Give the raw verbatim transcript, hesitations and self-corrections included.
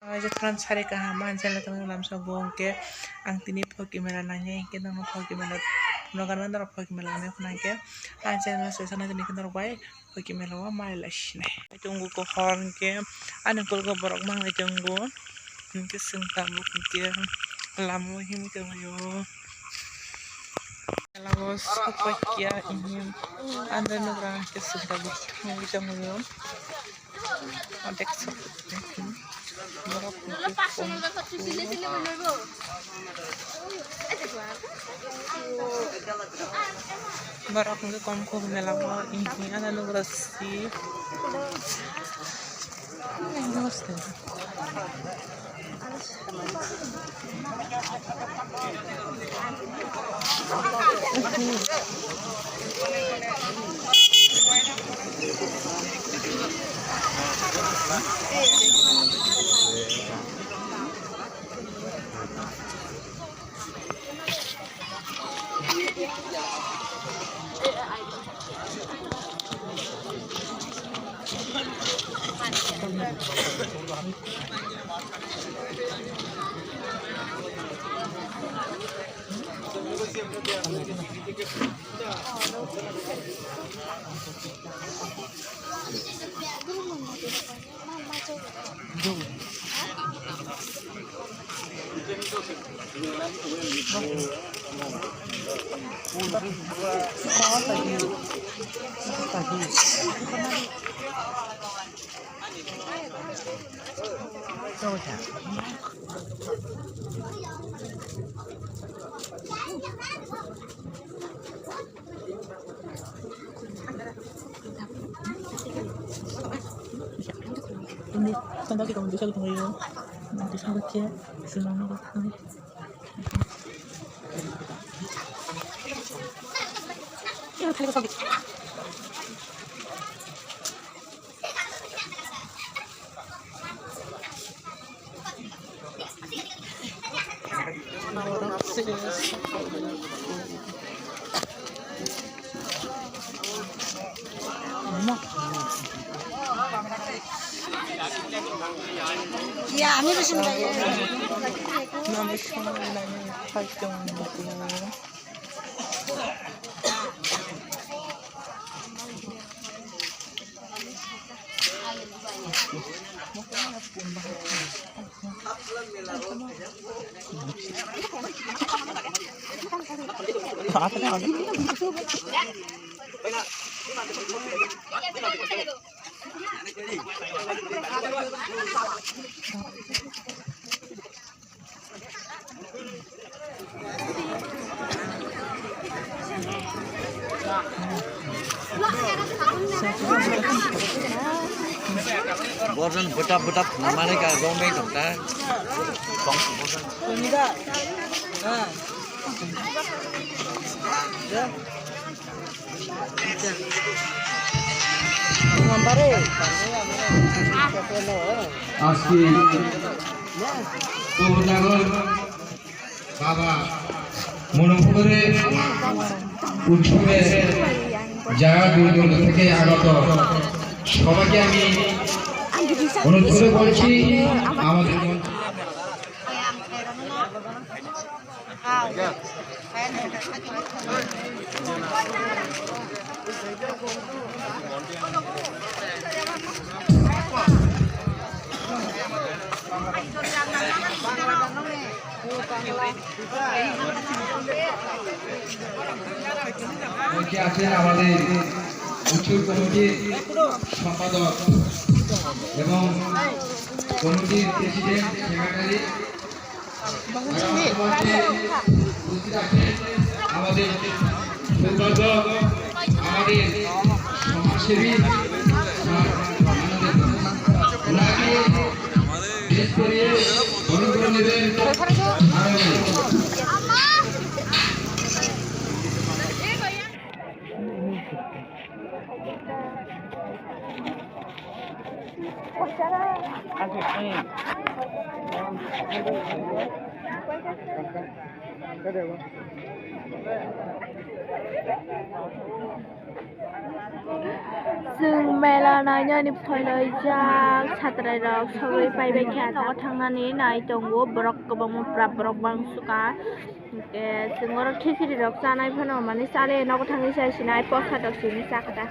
Waisa friend sari kaham, ang channel tongwi lamsa bo hwnkhe ang tini Phoki mela nainai hwnkhe norok Phoki mela, nogo norok Phoki mela nai phano hwnkhe ang channel se sana tini norok bai Phoki mela o mai lai sinai. Tongo ko hor hwnkhe ani ukulgo borok manglai tongo hwnkhe chwng tabuk hwnkhe lama o himwi tonglaio. Mela o sokbai kiya him andai nugra hwnkhe chwng tabuk himwi tonglaio. Borok hwnkhe kom kuk mela o, ano nugra si. Ya, আমি বেশি মজা করি। Borjan bwtap bwtap khwnamani ka romwi tongkha. আজকে তপনগর বাবা মণিপুরের উৎসবে যারা দূর দূরান্ত থেকে আগত সবাইকে আমি অনুরোধ করে বলছি আমাদের মঞ্চে মঞ্চে আছেন আমাদের উৎসব কমিটির সম্পাদক এবং কমিটির প্রেসিডেন্ট, সেক্রেটারি, আমাদের সৌভাগ্য, আমাদের সমাজসেবী, ওনাকে বেশ করিয়ে বরণ করে নেবেন। Chwng mela nainani phailai jak, satrai rok sogwi paibai khe nogo thangnani nai tongo, borok kwbangma pura borok bangsuka. Hwnkhe chwng oro khichiri rok chanai phano mani chale nogo thangwi chai sinai, posa rok sini chakha ta.